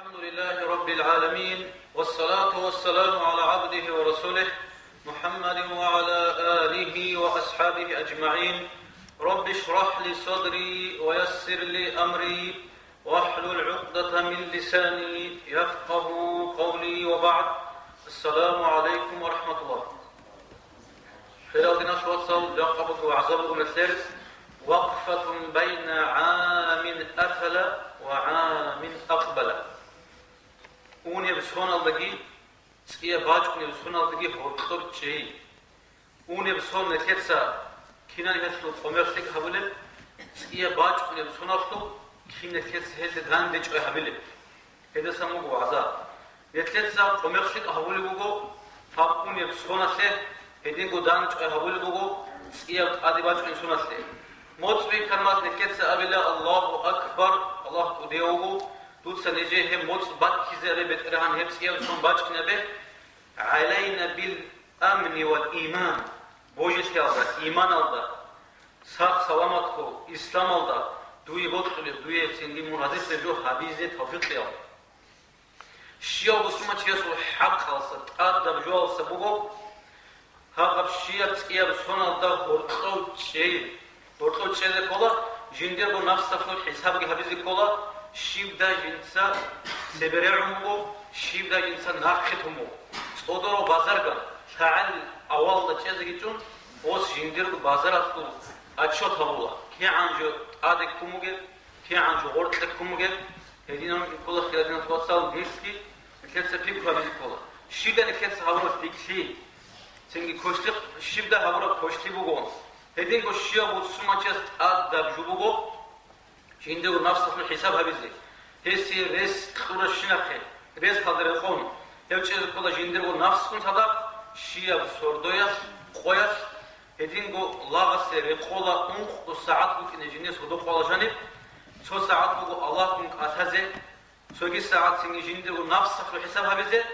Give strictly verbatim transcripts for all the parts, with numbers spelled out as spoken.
الحمد لله رب العالمين، والصلاة والسلام على عبده ورسوله محمد وعلى آله وأصحابه أجمعين. رب اشرح لي صدري ويسر لي أمري واحلل عقدة من لساني يفقه قولي وبعد. السلام عليكم ورحمة الله. Хирал диналъул вацал, жакъа буго вагӀза бугеб нилъер: «Вакъфатун байна гӀамин атала ва гӀамин акъбала». Унеб соналдаги, цӀияб бачӀунеб соналдаги гьоркьор чӀей. Унеб сон нилъеца кинан гьелъул къомер лъикӀ гьабулеб, цӀияб бачӀунеб соналъул кин нилъеца гьелда данде чӀвай гьабилеб. Гьедасан буго вагӀза. Нилъеца къомер лъикӀ гьабулеб буго гьаб унеб соналъе, гьединго дандчӀвай гьабулеб буго цӀияб тӀаде бачӀунеб соналъе. МоцӀ бихьараб мехалъ нилъеца абила: «Аллагьу акбар, Аллагь кӀудияв вуго, дуца нижее гьеб моцӀ баккизе абе, БетӀергьан, гьеб цӀияб сон бачӀине абе, гӀалайна бил амни вал иман, божилъиялда, иманалда, сах-саламатго, исламалда дуе бокьулеб, дуе цинги мун разилъулеб жо гьабизе тавфикъ кьеялда». Щияв бусурманчиясул хӀакъалъа тӀадаб жоялъа буго гьаб щияб цӀияб соналда гьоркьов чӀей. Гьоркьов чӀезе ккола, жиндирго нафсалъул хӀисабги гьабизе ккола, щибдай жинца цебе регӀун буго, щибдай жинца нахъе тун буго. ЦӀодоро базарган, лъагӀел авалалда чӀезеги чӀун, ос жиндирго базаралъул отчет гьабула, кигӀан жо тӀаде ккун бугеб, кигӀан жо гъоркье ккун бугеб. Гьединан ккола, хирал диналъул вацал, нилъги нилъеца пикру гьабизе ккола. Щибдай нилъеца гьабураб лъикӀлъи, цинги квешлъи, щибдай гьабураб квешлъи буго. Гьединго щияв бусурманчияс тӀадаб жо буго жиндирго нафсалъул хӀисаб гьабизе. Гьесие рес кьурабщинахъе, рес гьалда рекъон, гьев чӀезе ккола жиндирго нафсгун цадахъ, щияб сордоялъ, къоялъ. Гьединго лагъасе рекъола ункъго сагӀат букӀине жиндир сордо-къоялъ жаниб. Цо сагӀат буго Аллагьгун кӀалъазе, цоги сагӀат цинги жиндирго нафсалъул хӀисаб гьабизе,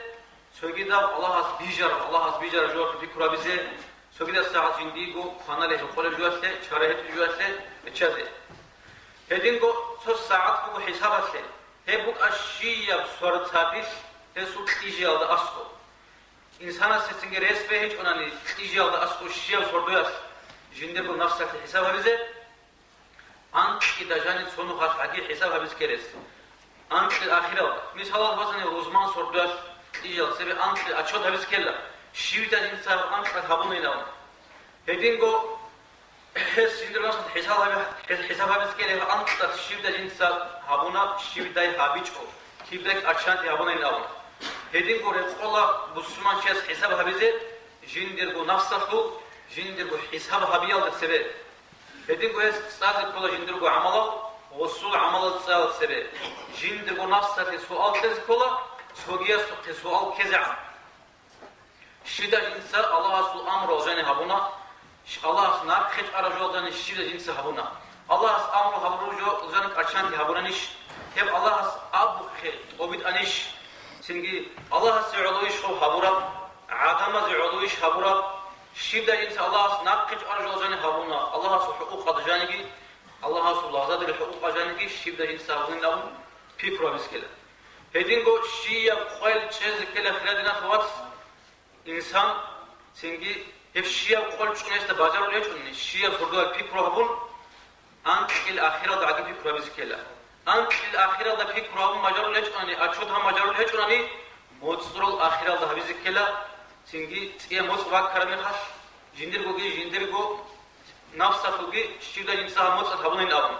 цогидаб Аллагьас бижараб, Аллагьас бижараб жоялъул пикру гьабизе, цогидаб сагӀат жиндиего кваналеб гьекъолеб жоялъе, чара гьечӀеб жоялъе риччазе. Гьединго цо сагӀат буго хӀисабалъе. Гьеб букӀа щияб сордоялъ гьесул кьижиялда аскӀоб. Инсанасе цинги рес бегьичӀонани кьижиялда аскӀоб щияб сордоялъ жиндирго нафсалъе хӀисаб гьабизе, анкьида жаниб цо нухалъ гьаги хӀисаб гьабизе ккела рес. Анкьил ахиралда. Мисалалъ босани, рузман сордоялъ кьижиялда цебе анкьил отчет гьабизе ккела, щибдай жинца анкьил гьабунилан. Гьединго гьес жиндир нафсалъ хӀисаб гьаби-, хӀисаб гьабизе ккела, анкьил щибдай жинца гьабуна, щибдай гьабичӀо, кибдай арчанти гьабунилан. Гьединго рекъола бусурманчияс хӀисаб гьабизе жиндирго нафсалъул, жиндирго хӀисаб гьабиялда цебе. Гьединго гьес цӀазе ккола жиндирго гӀамалал, гъосул гӀамалал цӀалъ цебе. Жиндирго нафсалъе суал кьезе ккола, цогиясухъе суал ккезегӀан. Щибдай жинца Аллагьасул амру алжани гьабуна, щ-, Аллагьас нахъе чӀараб жо алжани щибдай жинца гьабуна. Аллагьас амру гьабураб жо алжани кӀарчанти гьабуранищ? Гьеб Аллагьас абухъе тӀобитӀанищ? Цинги Аллагьасе гӀолойищ гьабураб? ГӀадамазе гӀолойищ гьабураб? Щибдай жинца Аллагьас нахъе чӀвараб жо алжани гьабуна, Аллагьасул хӀукъукъалда жаниги, Аллагьасул лагъзадерил хӀукъукъалда жаниги щибдай жинца гьабунин абун пикру гьабизе ккела. Гьединго щияб къоялъ чӀезе ккела, хирал диналъул вацал, инсан, цинги гьеб щияб къоялъ чӀунесда бажарулеб гьечӀони, щияб сордоялъ пикру гьабун, анкьил ахиралда гӀаги пикру гьабизе ккела. Анкьил ахиралда пикру гьабун бажарулеб гьечӀони, отчет гьабун бажарулеб гьечӀони, моцӀрол ахиралда гьабизе ккела, цинги цӀияб моцӀ баккараб мехалъ, жиндиргоги, жиндирго нафсалъулги щибдай жинца гьаб моцӀалъ гьабунин абун.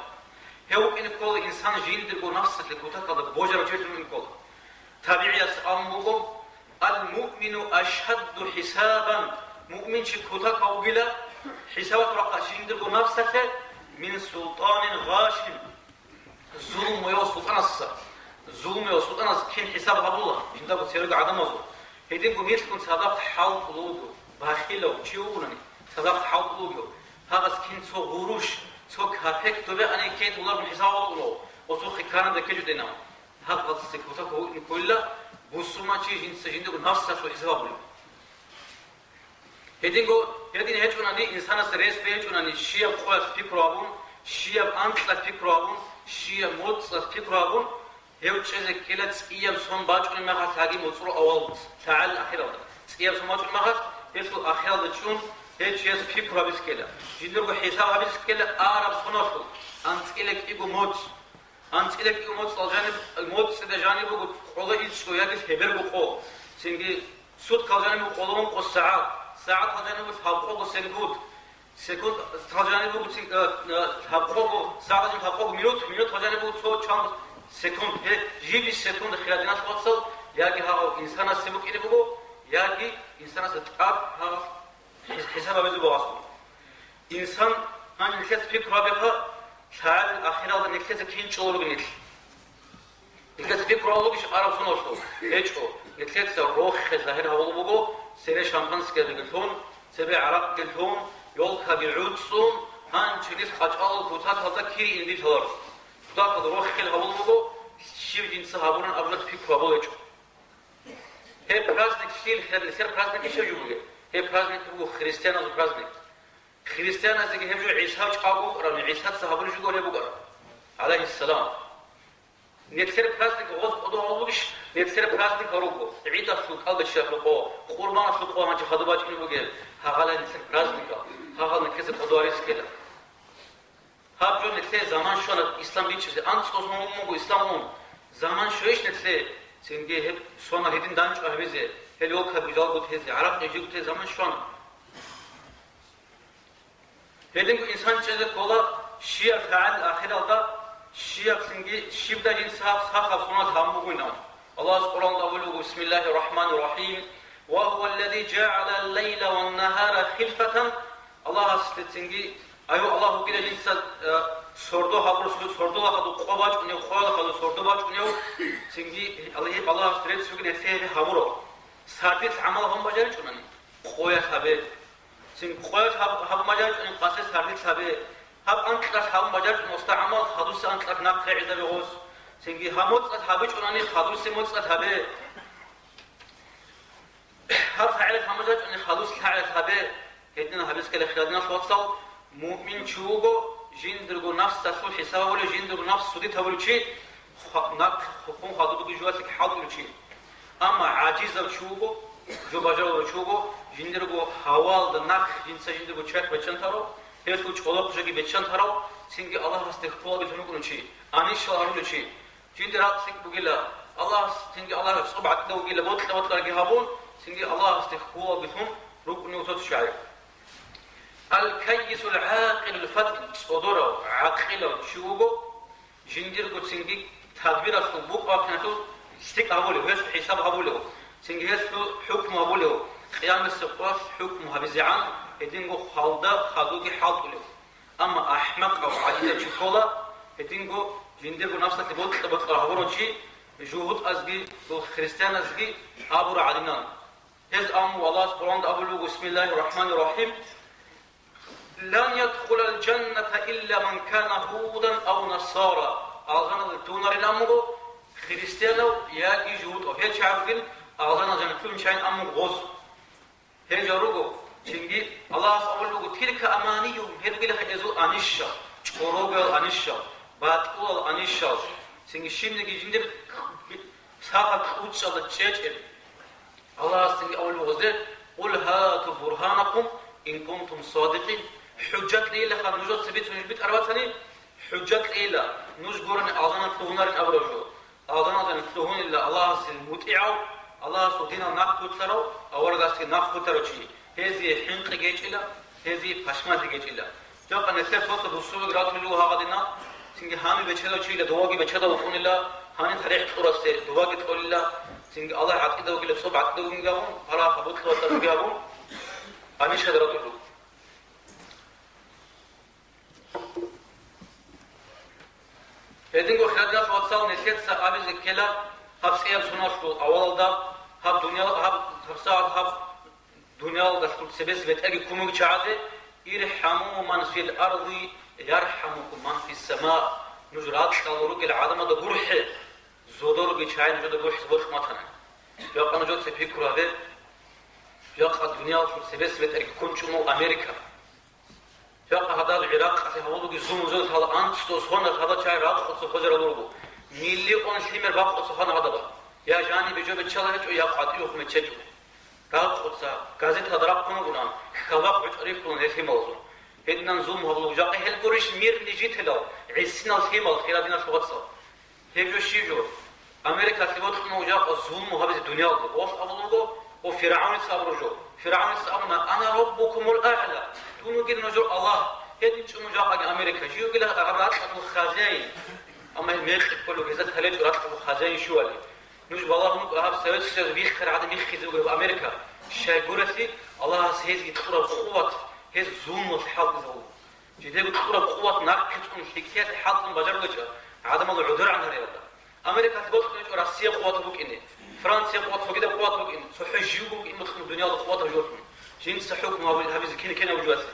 Гьев вукӀине ккола инсан жиндирго нафсалъе кутакалда божарав чи вукӀине ккола. ТабигӀияс абун буго: «Ал-муъмину ашадду хӀисабан», муъминчи кутакав вугила хӀисабалъул рахъалъ жиндирго нафсалъе, «мин султанин гъашин», зулмуяв султӀанасда. Зулмуяв султӀанас кин хӀисаб гьабула жиндаго церего гӀадамазул? Гьединго нилъгун цадахъ хӀалтӀулев вуго, бахилав чи вугони, цадахъ хӀалтӀулев вуго. Гьагъас кин цо гъуруш, цо капек добе ани ккезе гьуларгун хӀисаб гьабулев, оцохъе кканада ккечӀо тӀинав. Гьагъасе кутакав вукӀине кколила бусурманчи жинца жиндирго нафсалъул хӀисаб гьабулев. Гьединго, гьедин гьечӀунани, инсанас рес бегьичӀунани, щияб къоялъ пикру гьабун, щияб анкьалъ пикру гьабун, щияб моцӀалъ пикру гьабун, Гьев чӀезе ккела цӀияб сон бачӀунеб мехалъ гьагим моцӀрол авалалда, лъагӀалил ахиралда. ЦӀияб сон бачӀунеб мехалъ, гьелъул ахиралда чӀун, гьев чияс пикру гьабизе ккела. Жиндирго хӀисаб гьабизе ккела араб соналъул, анцӀила кӀиго моцӀ. АнцӀила кӀиго моцӀал жаниб, моцӀида жаниб буго къоло ичӀго яги лъеберго къо. Цинги суткал жаниб буго къоло ункъо сагӀат, сагӀатал жаниб буго лъабкъого секунд. Секунд, гьал жаниб буго цин-, э, э, лъабкъого, сагӀат жаниб лъабкъого минут, минутал жаниб буго цо чан секунд. Гьеб жиб секунд хирадиналъ вацал, яги гьав инсанасе букӀине буго, яги инсанасда тӀад гьав хӀис-, хӀисаб гьабизе буго гьасул. Инсан гьанже нилъеца пикру гьабеха, лъагӀалил ахиралда нилъеца кин чӀоло ругин нилъ. Нилъеца пикру гьабулебищ араб соналъул? ГьечӀо, нилъеца рохел загьир гьабулеб буго, цере шампанское лъун, цебе гӀаракъги лъун, ёлкаги гӀуцӀцӀун, гьанже нилъ къачӀалал кутакалда кири индилъаларо. Кутакалда рохел гьабулеб буго, щиб жинца гьабурин абураб пикру гьабулеб гьечӀо. Гьеб праздник лъил, нилъер праздник ишаб жо бугеб? Гьеб праздник буго христианазул праздник. Христианазеги гьеб жо ГӀисав чӀаго вукӀаравни, ГӀисаца гьабулеб жо гуреб букӀараб, гӀалайгьиссалам. Нилъер праздник гъоз кӀодо гьабулебищ? Нилъер праздник гьаруго: гӀидалъул кӀалбиччаялъул къо, къурбаналъул къо гьанже хадуб бачӀунеб бугеб. Гьагъала нилъер праздникал, гьагъал нилъеца кӀодо гьаризе ккела. Гьаб жо нилъее заман щвана ислам бичӀчӀизе, анцӀго сон ун буго ислам ун. Заман щвейищ нилъее? Цинги гьеб сонал гьедин данчӀвай гьабизе, гьел ёлкаби жалго тезе, гӀаракъи жив тезе заман щвана. Гьединго инсан чӀезе ккола щибаб лъагӀалил ахиралда, щибаб цинги щибдай жинца сахаб соналъ гьабун бугин абун. Аллагьас Къуръаналда абулеб буго: «Бисмиллагьир рахӀманир рахӀим. Ва гьува ллази жагӀала ллайла ва ннагьара хилфатан». Аллагьасде цинги, аю, Аллагь вугила жинца, э, сордо гьабурав, сордола хадуб къо бачӀунев, къояла хадуб сордо бачӀунев, цинги Аллагь, Аллагьасде рецц бугин гьелъие гьеб гьабурав. Сардилъ гӀамал гьабун бажаричӀунани, къоялъ гьабе. Цин къоялъ гьаб-, гьабун бажаричӀунани, къасе сардилъ гьабе. Гьаб анкьалъ гьабун бажаричӀунани гъосда гӀамал, хадусе анкьалъ нахъ регӀизабе гъос. Цинги гьаб моцӀалъ гьабичӀунани, хадусе моцӀалъ гьабе. Гьаб лъагӀел гьабун бажаричӀунани, хадус лъагӀел гьабе. Гьедин гьабизе ккела, хирадиналъул вацал, муъмин чи вуго, жиндирго нафсалъул хӀисаб гьабулев, жиндирго нафс судит гьабулев чи, хва-, нахъ хӀукму хадубги жуялъги хӀалтӀулев чи. Амма гӀажизав чи вуго, жо бажарулев чи вуго, жиндирго гьавалда нахъ жинца жиндирго черх беччан тарав, гьелъул чӀолохъ жоги беччан тарав, цинги Аллагьасде хьулалги лъун вукӀунев чи, анищал гьарулев чи. Жинда ракӀ лъикӀ бугила, Аллагьас, цинги Аллагьас цӀоб гӀатӀида вугила, бокьа-бокьарги гьабун, цинги Аллагьасде хьулалги лъун рукӀунев цо чагӀи. Ал-каййисул гӀакъилул фатин, цӀодорав, гӀакъилав чи вуго, жиндирго цинги тадбиралъул, букӀ-бахъиналъул лъикӀ гьабулев, гьелъ хӀисаб гьабулев, цинги гьелъул хӀукму гьабулев, къиямасеб къоялъ хӀукму гьабизегӀан гьединго хвалда хадуги хӀалтӀулев. Амма ахӀмакъав, гӀажизав чи ккола, гьединго жиндирго нафсалъе бокьа-бокьараб гьабурав чи, жугьутӀазги, дол христианазги абураб гӀадинан. Гьез абун буго, Аллагьас Къуръанда абулеб буго: «Бисмиллагьир рахӀманир рахӀим. Лан ядхулал жанната илла ман кана гьудан ав насара». Алжаналде лъугьунарин абун буго христианав яги жугьутӀав. Гьел чагӀи бугин алжаналде жанив лъугьинчӀин абун буго гъоз. Гьел жо руго, цинги Аллагьас абулеб буго: «Тилка аманийюгьум», гьел ругила эзул анищал, чӀорогоял анищал, батӀулал анищал, цинги щибниги жиндир сахаб кьучӀалда чӀечӀеб. Аллагьас цинги абулеб буго гъозде: «Къул гьату бургьанакум ин кунтум садикъин». ХӀужжат кьейилаха нужеца бицун нуж битӀараб бацани, хӀужжат кьейила, нуж гурони алжаналде лъугьунарин абураб жо. Алжаналде лъугьунила Аллагьасе мутӀигӀав, Аллагьасул динал нахъвуссарав, аварагасги нахъвуссарав чи, гьезие хӀинкъи гьечӀила, гьезие пашманлъи гьечӀила. Жакъа нилъер цо-цо бусурбаби ратулел руго гьагъадина, цинги гьанив бечедав чийила, доваги бечедав вукӀунила, гьанив тарихӀ кьурасде доваги кьолила, цинги Аллагь гӀатӀидав вугила, цӀоб гӀатӀидав вугин абун, гьарахъа бутӀа-батӀа руги абун, гьанив щай ратулел руго. Гьединго, хирадиналъул вацал, нилъеца абизе ккела, гьаб цӀияб соналъул авалалда, гьаб дуниял-, гьаб, гьаб сагӀат, гьаб дуниялалдалъул цебесеб бетӀерги ккун бугел чагӀазе: «ИрхӀаму ман фил арди, ярхӀамукум ман фис сама». Нуж ракьалда ругел гӀадамазда гурхӀе, зодор ругел чагӀи нужеда гурхӀизе бокьун батани. Жакъа нужеца пикру гьабе, жакъа дуниялалъул цебесеб бетӀерги ккун чӀун буго Америка. Жакъа гьадаб ГӀиракъалъе гьабулебги зулму-зулму, гьал анцӀго соналъ гьадаб чагӀи ракъуца хвезарал руго. Миллион лъимер бакъуца хана гьадаб. Я жанибе жо биччала гьечӀо, я къватӀивухъ меччечӀо. Ракъуца, газеталда рахъун ругоан, хьалбахъ гӀучӀа рихьулан гьел лъималазул. Гьединан зулму гьабулеб жакъа гьел гурищ мирный жителал, гӀисинал лъимал, хирал диналъул вацал. Гьеб жо щиб жо? Америкалъе бокьун буго жакъа зулму гьабизе дуниялалда. Гъолъ абулеб буго, о, ФиргӀавница абураб жо. ФиргӀавница абуна: «Ана раббукумул а'ла», дун вугин нужер Аллагь. Гьедин чӀун жакъаги Америка. Жив вугила ракьалъул хазяин. Амма гьел мекъи кколеб, гьезда кколечӀо ракьалъул хазяин щивали. Нуж балагьун руго, гьаб Советский Союз биххараб гӀадин биххизе буго гьеб Америка. Щайгурелъул Аллагьас гьезги кьураб къуват, гьез зулмуялъ хӀалтӀизабуна. Жидерго кьураб къуват нахъе цӀун, лъикӀлъиялъе хӀалтӀун бажарулечӀо гӀадамал гӀодорегӀан гьариялда. Америкалъе бокьун гьечӀо Россия къуват букӀине, Франция къуват, цогидаб къуват букӀине, цохӀо живго букӀин бокьун дуниялда къуватаб жолъун. Жинца хӀукму гьабизе кин-, кинаб жоялъе.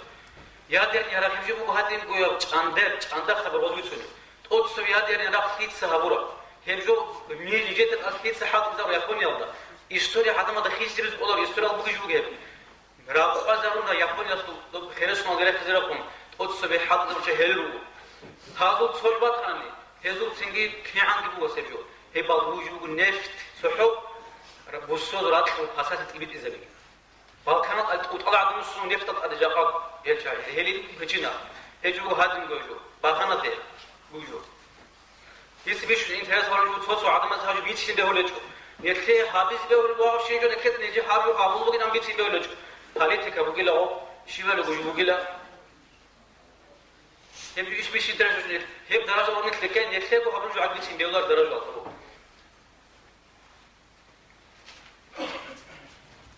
Ядерный рахъ гьеб жо буго гьадинго, я чӀанде-, чӀанда хабар гъоз бицунеб. ТӀоцебе ядерный рахъ лъица гьабураб? Гьеб жо миллион жидер тӀад лъица хӀалтӀизабураб Япониялда? История гӀадамазда хисизабизе кӀоларо, историял бугеб жо буго гьеб. Ракъазаруна Япониялъул доб хересунал рехизе рахъун, тӀоцебе хӀалтӀизабурчӀа гьел руго. Гьазул цо батани, гьезул цинги кигӀанги буго гьеб жо. Гьеб балгьун жо буго нефть цохӀо, ра-, буссоз ракьул пасалъи тӀибитӀизабиги. Балканал тӀутӀала гӀадамусун нефтал тӀаде жакъа гьел чагӀи, гьелин причина. Гьеб жо буго гьадинго жо, багьанаде буго жо. Гьес бищун интерес гьарулев цо-цо гӀадамаз гьаб жо бицин бегьулечӀо. Нилъее гьабизе бегьулеб ва вообще жо нилъеца нижер гьаб жо гьабулеб бугин бицин бегьулечӀо. Политика бугила гъо, щибали гужу бугила. Гьеб жо иш бищин даража жо нилъ-, гьеб даража ва нилъ рекӀе, нилъего гьабулеб жо гьаб бицин бегьулар даража гьаб.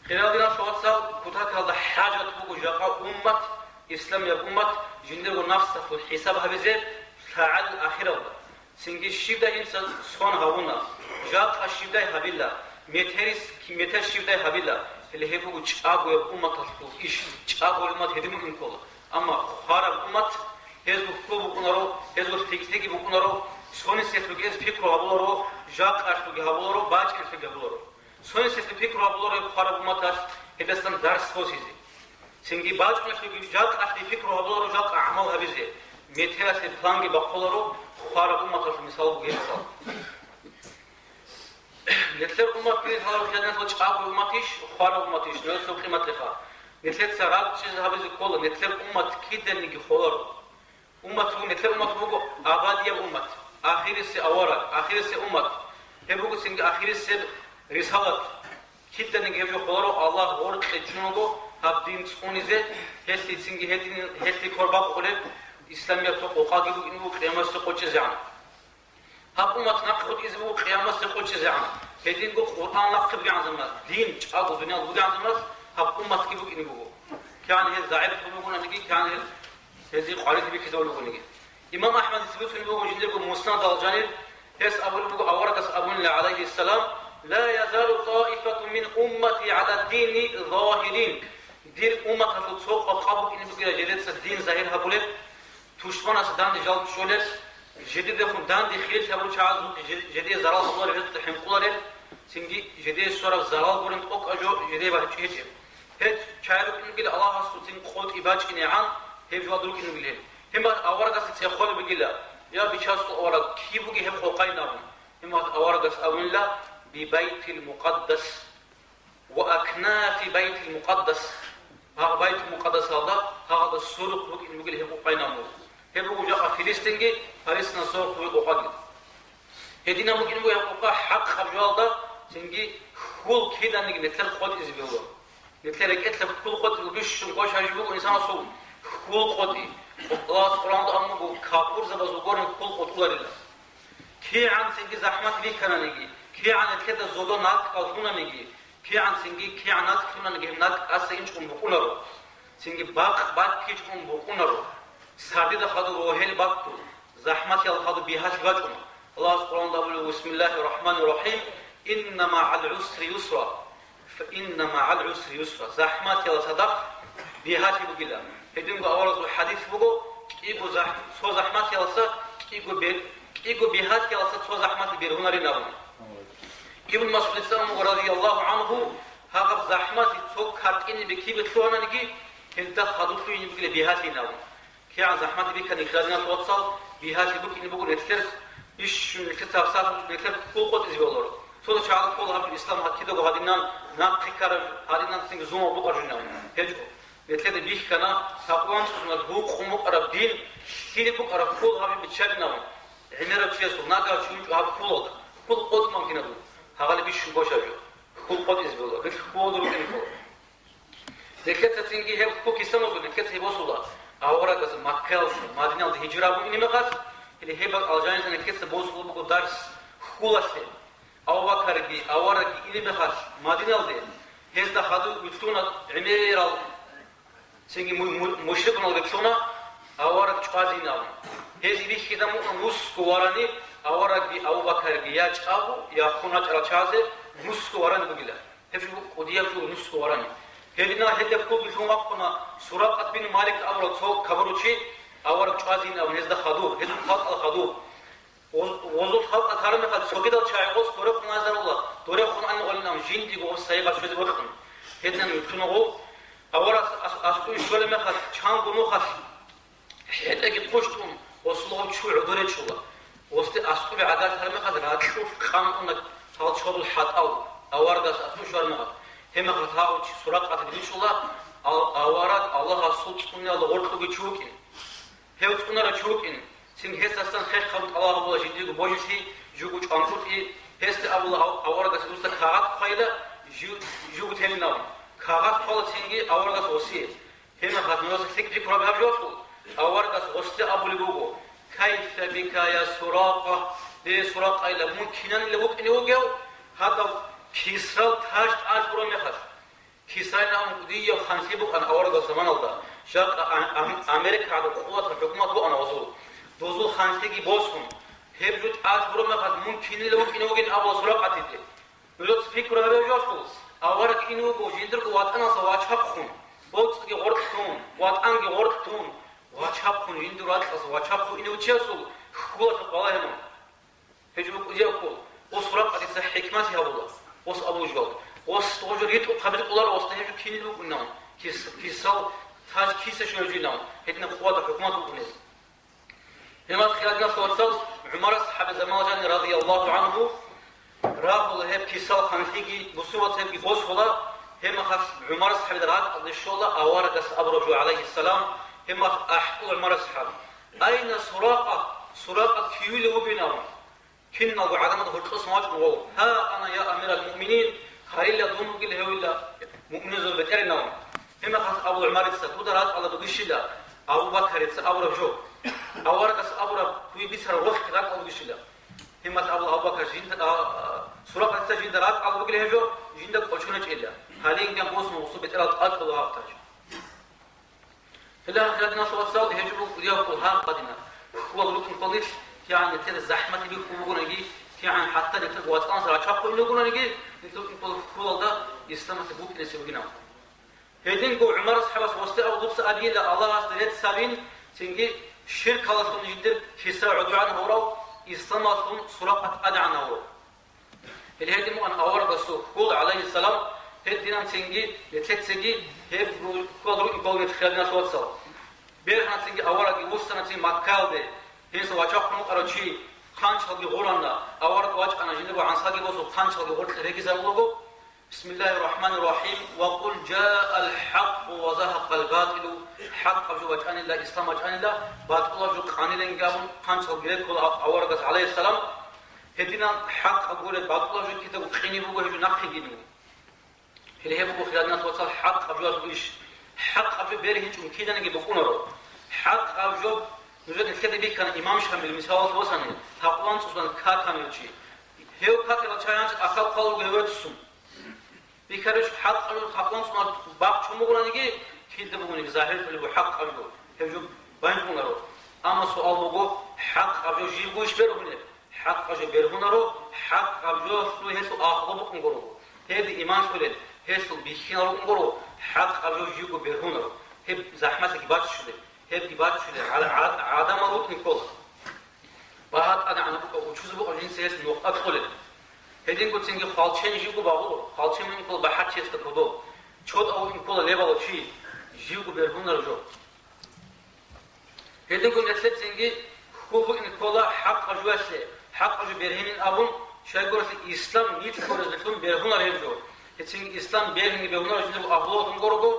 Хирал диналъул вацал, кутакалда хӀажат буго жакъа уммат, исламияб уммат, жиндирго нафсалъул хӀисаб гьабизе лъагӀалил ахиралда. Цинги щибдай инсан сон гьавуна, жакъа щибдай гьабила, метерис ки-, метер щибдай гьабила, гьеле гьеб буго чӀагояб умматалъул иш, чӀагояб уммат гьедин букӀин ккола. Амма хвараб уммат, гьезул хьул букӀунаро, гьезул лъикӀлъиги букӀунаро, цониселъулги гьез пикру гьабуларо, жакъалъулги гьабуларо, бачӀинлъиги гьабуларо. Цониселъул пикру гьабуларо гьеб хвараб умматалъ гьелдасан дарс босизе. Цинги бачӀунелъулги жакъалъе пикру гьабуларо жакъа гӀамал гьабизе, метералъе планги бахъуларо, хвараб умматалъул мисал буго гьеб мисал. Нилъер уммат кин лъаларухъ ядинлъул чӀаго умматищ, хвараб умматищ, нужецаго къиматлъиха. Нилъеца ракӀчӀизе гьабизе ккола, нилъер уммат киданиги холаро. Уммат буго, нилъер уммат буго абадияб уммат, ахирисеб авараг, ахирисеб уммат. Гьеб буго цинги ахирисеб рисалат. Киданиги гьеб жо холаро, Аллагь гъоркье чӀун вуго гьаб дин цӀунизе, гьелъицинги гьедин, гьелъи квер бакъулеб исламияб цо къокъаги букӀин буго къиямасеб къо чӀезегӀан. Гьаб уммат нахъе хутӀизе буго къиямасеб къо чӀезегӀан. Гьединго Къуръан нахъе бугегӀан заман, дин чӀаго дуниял бугегӀан заман гьаб умматги букӀине буго. КигӀан гьел загӀиплъун бугонаниги, кигӀан гьел гьезие къварилъи бихьизабулеб бугониги. Имам АхӀмадица бицунеб буго жиндирго Муснадалда жанир, гьес абулеб буго, аварагас абунила, гӀалайгьиссалам: «Ла язалу таифатун мин уммати гӀала дини загьирин». Дир умматалъул цо къокъа букӀине бугила жидеца дин загьир гьабулеб, тушманасда данде жал чӀолел, жидедехун данде хирилъ гьабурал чагӀазухъе жи-, жидее зарал гьабуларел, гьезда хӀинкъуларел, цинги жидее щвараб зарал гурин тӀокӀаб жо жидее бачӀи гьечӀеб. Гьеб чагӀи рукӀингил Аллагьасул цин къотӀи бачӀинегӀан, гьеб жо рукӀингил гьеб. Гьебмехалъ аварагасда цӀехолеб бугила: «Я, Бичасул авараг, киб бугеб гьеб къокъайин?» абун. Гьебмехалъ аварагас абунила: «Би Байтил Мукъаддас». «Ва акнафи Байтил Мукъаддас». Гьагъ Байтул Мукъаддасалда, гьагъалда сорухъ букӀине бугила гьеб къокъайин абун. Гьеб буго жакъа Филистинги, Палестинал сорухъ бугеб къокъаги. Гьединаб букӀине буго гьеб къокъа хӀакъаб жоялда, цинги хьул киданиги нилъер къотӀизе бегьула. Нилъер рекӀелъа хьул къотӀи бищун къо щвараб жо буго инсанасул хьул къотӀи. Аллагьас Къуръанда абун буго, капурзабазул гурин хьул къотӀуларила. КигӀан цинги захӀмат бихьананиги, кигӀан нилъеда зодо накӀкӀал гьунаниги, кигӀан цинги кигӀан накӀкӀ лъунаниги, гьеб накӀкӀ тӀаса инчӀун букӀунаро. Цинги бакъ баккичӀун букӀунаро. Сардида хадуб рогьел баккун, захӀматиял хадуб бигьалъи бачӀун. Аллагьас Къуръанда абулеб: «Бисмиллагьир рахӀманир рахӀим. Инна магӀал гӀусри юсра». «Фа инна магӀал гӀусри юсра». ЗахӀматиял цадахъ бигьалъи бугила. Гьединго аварагасул хӀадис буго: «КӀиго захӀ-, цо захӀматиялдаса кӀиго бе-, кӀиго бигьалъиялдаса цо захӀматал бергьунарин», – абун. Ибн Масгьудица абун буго, радияллагьу гӀангьу, гьагъаб захӀматалъе цо картӀине бекиби лъугьананиги, гьелда хадур лъугьине бугила бигьалъи абун. КигӀан захӀмат бихьани, хирал диналъул вацал, бигьалъи букӀине буго нилъер Бищун нилъеца гьабсагӀат нилъер хьул къотӀизе бегьуларо. Цо-цо чагӀаз ккола гьаб ислам гьа-, кидаго гьадинан нахъе ккараб, гьадинан цинги зумал букӀаржунав. ГьечӀо. Нилъеда бихьана, такъван цӀунулъ букъун букӀараб дин, лъилеб букӀараб хьул гьаб биччалинавун. ГӀемерав чиясул нагагь чӀунчӀо гьаб хьулалда, хьул къотӀман киназул, гьагъали бищун бошаб жо. Хьул къотӀизе бегьула, гьелъ хьулалда рукӀине ккола. Нилъеца цинги гьеб хьул кисамазул, нилъеца гьеб босула. Аварагас Маккаялдаса Мадиналде гьижра абун ине мехалъ, гьеле гьеб алжаница нилъеца босулеб буго дарс хьулалъе. Абу Бакарги, аварагги ине мехалъ Мадиналде, гьезда хадув вилълъуна гӀемерал, цинги му-, му-, мушрикунал вилълъуна, авараг чӀвазейин абун. Гьез бихьида мукӀун нусго варани, аварагги Абу Бакарги я чӀаго, я хун рачӀарал чагӀазе нусго варани бугила. Гьеб жо кӀудияб жо нусго варани. Гьединал гьелда хьул билълъун вахъуна Суракъат бин Малик абурав цо каваручи, авараг чӀвазейин абун гьезда хадув, гьезул халкъал хадув. Гъоз-, гъозул халкъ тараб мехалъ цогидал чагӀи гъос дорехун азарула, дорехун ан гъолинан жиндиго гъос сайигъат щвезе бокьун. Гьединан вилълъуна гъов, аварас ас-, аскӀове щолеб мехалъ, чанго нухалъ хӀетӀеги хъущтӀун, гъосул гъов чу гӀодор речӀула. Гъосде аскӀове гӀагарлъараб мехалъ ракьулъ къан уна цал чорул хӀатӀал, аварагас аскӀове щвараб мехалъ. Гьеб мехалъ гьав чи Суракъатида бичӀчӀула, ал-, авараг Аллагьасул цӀуниялда гъоркьуги чи вукӀин. Гьев цӀунарав чи вукӀин, цин гьесдасан хехаб тӀалаб гьабула жиндирго божилъи, жуго чӀванкӀутӀи, гьесде абула ав-, аварагас дуца кагъат хъвайила, жу-, жуго телинав. Кагъат хъвала цинги аварагас гъосие. Гьеб мехалъ нужеца лъикӀ пикру гьабе гьаб жоялъул, аварагас гъосде абулеб буго: «Кайфа бика, я Суракъа, бе Суракъайила, мун кинанила вукӀине вугев, гьадав Кисрал таж тӀад гьураб мехалъ». Кисрайилан кӀудияв ханлъи букӀана аварагасул заманалда. Жакъа а-, ам-, АмерикагӀадаб къуватаб хӀукумат букӀана гъозул. Дозул ханлъиги босун, гьеб жо тӀад гьураб мехалъ мун кинила вукӀине вугин абула Суракъатиде. Нужеца пикру гьабе жоялъул, авараг ине вуго жиндирго ватӀаналъа вачахъун, боцӀиги гъоркьлъун, ватӀанги гъоркьлъун, вачахъун, жиндир ракьалъа вачахъун ине вучиясул хьулалъухъ балагьун. Гьеб жо букӀизе ккола. Гъос Суракъатица хӀикмат гьабула. Гъос абулеб жо. Гъос гъожо ритӀухъ гьабизе кӀоларо гъосда гьеб жо кинил букӀунилан. Кис-, Кисрал таж киса щвезе жинав. Гьединаб къуватаб хӀукумат букӀунел. Гьебмехалъ, хириял диналъул вацал, ГӀумар асхӀабил заманалда жаниб, радияллагьу гӀангьу, рагьула гьеб Кисрал ханлъиги, бусурбабаз гьебги босула. Гьебмехалъ ГӀумар асхӀабил ракӀалде щола аварагас абураб жо, гӀалайгьиссалам, гьебмехалъ ахӀула ГӀумар асхӀаб: «Айна Суракъа? Суракъа кивила вугин?» – абун. Киналго гӀадамазда гьоркьосан вачӀун гъов: «Гьа ана, я амирал муъминин, гьарилла дун вугила гьевилла муъминазул бетӀергьанав». Гьебмехалъ абула ГӀумарица: «Дуда ракӀалда бугищила Абу Бакарица абураб жо? Аварагас абураб дуе бицараб рохги ракӀалда бугищила?» Гьебмехалъ абула Абу Бакар: «Жинда, а, а, Суракъатица жинда ракӀалда бугила гьеб жо, жинда кӀочон гьечӀила. Гьале инкъан босун гъосул бетӀерал тӀад кьола гьаб таж». Гьеле, хириял диналъул вацал, гьеб жо буго кӀудияб хьул гьаб гьадинаб. Хьулалда рукӀине кколел, кигӀан нилъер захӀматги бихьун бугониги, кигӀан хӀатта нилъер вацӀцӀалазе рачахъун ине вугониги, нилъер рукӀине кколел хьулалда исламалъе букӀинесеб бугинаб. Гьединго ГӀумар асхӀабас гъосде абула: «Дуца абила Аллагьасда рецц гьабин, цинги ширкалдалъун жиндир Кисра гӀодовегӀан гьавурав, исламалъун Суракъат тӀадегӀан гьавурав». Гьеле гьедин букӀана аварагасул хьул, гӀалайгьиссалам, гьединанцинги нилъецаги гьеб хьулалда рукӀине ккола, хириял диналъул вацал. Бергьанацинги аварагги вуссанацин Маккаялде, гьениса вачахъун вукӀарав чи хъанчалги гъурана, авараг вачӀана, жиндирго гӀансаги босун, хъанчалги гъоркье регизарулего: «Бисмиллагьир рахӀманир рахӀим, ва къул жаал хӀакъу ва загьакъал батӀилу», хӀакъаб жо бачӀанила, ислам бачӀанила, батӀулаб жо къаниланги абун, хъанчалги реккула аварагас, гӀалайгьиссалам. Гьединан хӀакъаб гуреб батӀулаб жо кидаго къине буго, гьеб жо нахъеги буго. Гьеле гьеб буго, хириял диналъул вацал, хӀакъаб жоялъул иш. ХӀакъаб жо бергьинчӀун киданиги букӀунаро. ХӀакъаб жо нужеда нилъеда бихьана имам Шамил, мисалалъе босани, такъван цӀунулъан каканав чи. Гьев какарал чагӀи гьанже ахал хъвалел руго гьев реццун. Бихьарищ, хӀакъаб жо такъван цӀунулъан бахчун бугониги, кида бугониги загьирлъулеб буго хӀакъаб жо, гьеб жо байбихьунаро. Амма суал буго, хӀакъаб жо живгойищ бергьунеб? ХӀакъаб жо бергьунаро, хӀакъаб жо гьелъул ахлу букӀун гуро. Гьеб иман лъолел, гьелъул бихьинал рукӀун гуро, хӀакъаб жо живго бергьунаро. Гьеб захӀмалъиги баччулеб, гьебги баччулеб гӀа-, гӀа-, гӀадамал рукӀине ккола. Багьа тӀадегӀанаб букӀа, учузе букӀа жинца гьелъ нухда кьолел. Гьединго цинги хвалчен живго багъула, хвалчен вукӀине ккола бахӀарчиясда кодоб. Чодав вукӀине ккола лебалав чи, живго бергьунареб жо. Гьединго нилъецинги хьул букӀине ккола хӀакъаб жоялъе, ХӀакъаб жо бергьинин абун, щайгурелъул ислам нилъго разилъун бергьунар гьеб жо. Гьецин ислам бергьине бегьунарав жиндирго агьлуялъун гурого,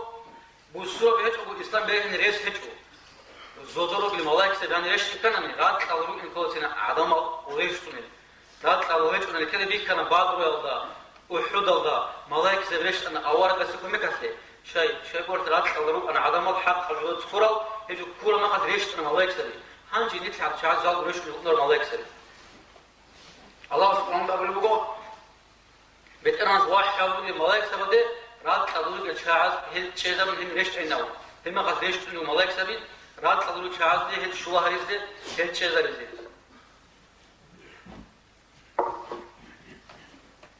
бусураб гьечӀого ислам бергьине рес гьечӀо. Зодорогли малаикзаби гьанир рещтӀинканани, ракьал рукӀин кколацина гӀадамал рещтӀунел. Ракьал гьечӀунел ккеде бихьана Бадруялда, УхӀудалда, малаикзаби рещтӀана аварагасде кумекалъе. Щай, щайгурелъул ракьал рукӀана гӀадамал хӀакъаб жо цӀурал, гьеб жо ккураб мехалъ рещтӀана малаикзаби. Гьанже нилъ гӀадчагӀаз жалго рещтӀунел рукӀунар малаикзаби. Аллагьас Къуръаналда абулеб буго, БетӀергьанас вахӀю гьабулеб малаикзабаде, ракьалда ругел чагӀаз гьел чӀезабун гьенир рещтӀайнавун. Гьеб мехалъ рещтӀунев малаикзаби, ракьалда ругел чагӀазде гьел щула гьаризе, гьел чӀезаризе.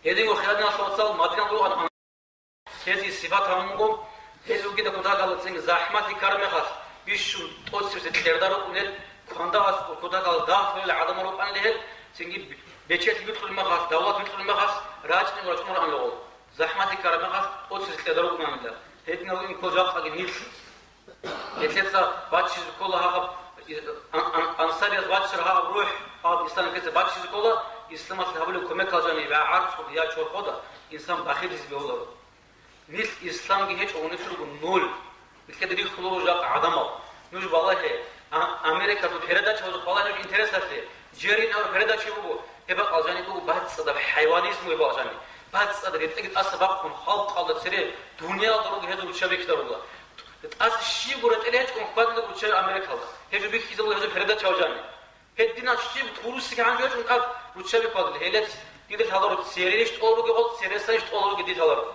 Гьединго хирадиналъул вацал Мадиналда ругел Гьезие сипат гьабун буго, гьел ругида кутакалда цинги захӀмалъи ккараб мехалъ, бищун тӀоцебесеб кьерда рукӀунел, квандагьасго кутакалда дагь лъолел гӀадамал рукӀанила гьел, цинги бечелъи бикьулеб мехалъ, давлат бикьулеб мехалъ, рачӀинегун рачӀунел рукӀанила гьел. ЗахӀмалъи ккараб мехалъ, тӀоцебесеб кьерда рукӀунанила. Гьединал ин ккола жакъаги нилъ. Нилъеца баччизе ккола гьаб, ан-, ан-, ансарияз баччараб гьаб рухӀ, гьаб ислам нилъеца баччизе ккола, исламалъе гьабулеб кумекалда жаниб, я гӀарцуде, я чорхода, инсан бахиллъизе бегьуларо. Нилъ исламги гьечӀо, нилъ руго нуль. Нилъеда рихьуларо жакъа гӀадамал. Нуж балагье, а-, Америкалъул передачаялъухъ балагье нуж интересалъе. Джерри абураб передача буго, гьеб бакӀалда жаниб буго бацӀцӀадаб хӀайванизм гьеб бакӀалда жаниб. БацӀцӀад ретӀелги тӀаса бахъун, халкъалда цере, дуниялалда руго гьезул руччаби ккараб буго. ТӀаса щибго ретӀел гьечӀо хьвадулел руччаби Америкалда. Гьеб жо бихьизабула гьезул передачаялъухъ жаниб. Гьединал щиб турусиги гьанже гьечӀун тӀад руччаби хьвадулел. Гьелец дидер лъаларо церерищ тӀолароги гъол, цересайищ тӀолароги дидер лъаларо.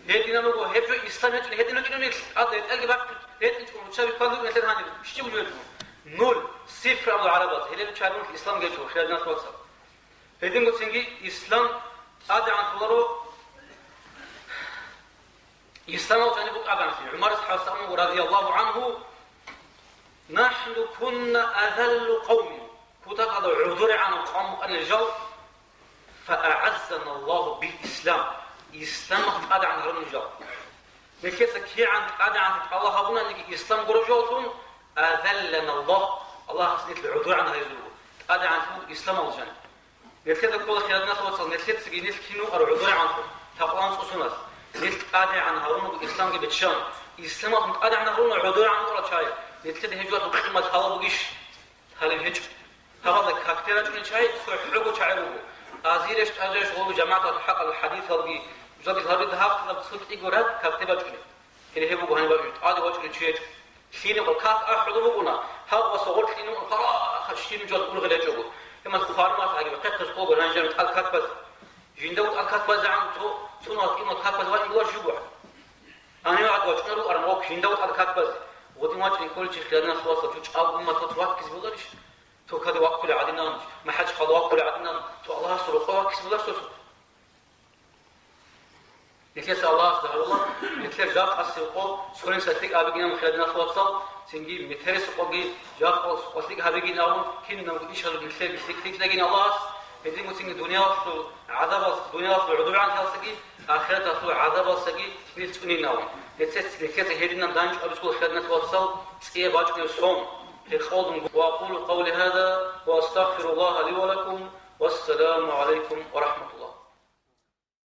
Гьединал руго, гьеб жо ислам гьечӀин, гьедин рукӀинани тӀад ретӀелги бахъун, гьединчӀун руччаби хьвадулел нилъер гьаниб. Щиб жо гьечӀо? Нуль, сифр абула гӀарабаз, гьеле руччаби ислам гьечӀо, хирадиналъул вацал. Гьединго цинги ислам тӀадегӀан лъоларо, исламалъул жаниб букӀа гӀадамлъи. ГӀумар асхӀабас абун буго, радияллагьу гӀангьу: «НахӀну кунна азалла къавмин». Кутакалда гӀодорегӀанав къавм букӀанила жал, «фа агӀаззана Аллагьу бил ислам». Исламалъ тӀадегӀан гьарунила жал. Нилъеца кигӀан тӀадегӀанлъи тӀалаб гьабунаниги ислам гураб жоялъун, «азаллана Аллагь», Аллагьас нилъ гӀодорегӀан гьаризего. ТӀадегӀанлъи буго исламалъул жаниб. Нилъеда ккола, хирадиналъул вацал, нилъецаги нилъ кин вукӀарал гӀодорегӀанлъун, такъван цӀусуналъ. Нилъ тӀадегӀан гьарунего исламги биччан. Исламалъун тӀадегӀан гьаруна гӀодорегӀан вукӀарал чагӀи. Нилъеда гьеб жоялъул къимат лъалеб бугищ? Лъалеб гьечӀо. Гьабалда какде рачӀунел чагӀи цохӀого чагӀи руго. Азирищ, тӀазирищ гъолу жамагӀатал хӀакъал хӀадисалги, жудаги лъалеб гьаб цо кӀиго рагӀ какде бачӀунеб. Гьеле гьеб буго гьаниб бачӀунеб, тӀаде вачӀунеб чи гьечӀо. Лъине къо как ахӀулеб букӀуна, гьаб ва согъор лъине къо, ха, щиб жо ургъел гьечӀого. Гьемал хвармас гьагиб, хъехъес къого гьанжеги тӀад как базе. Жинда тӀад как базегӀан цо, цунал кӀимал как базе вачӀун бугеб жо буго. Гьанив гьад вачӀунел рукӀаран вокь, жинда тӀад как базе. Гъодин вачӀин кколичи хирадиналъул вацал, цо чӀал умматалъ ваккизе боларищ? Цо каде ваккулев гӀадинан, МахӀачхъала ваккулев гӀадинан, цо Аллагьасул рокъов ваккизе боларищ цо? Нилъеца Аллагьасда гьарула, нилъер жакъасеб къо цониса лъикӀ гьабигин абун, хирадиналъул вацал, цинги метерисеб къоги жакъасеб къо лъикӀ гьабигин абун, кинабго ишазул нилъерги лъикӀ-лъикӀлъагин Аллагьас, гьединго цинги дуниялалъул гӀазабал-, дуниялалъул гӀодобегӀанлъиялдасаги, ахираталъул гӀазабалдасаги нилъ цӀунин абун. Нилъец-, нилъеца гьединан данчӀваб бицула, хирадиналъул вацал, цӀияб бачӀунеб сон, гьекъолдун. وأقول قولي هذا وأستغفر الله لي ولكم. والسلام عليكم ورحمة الله.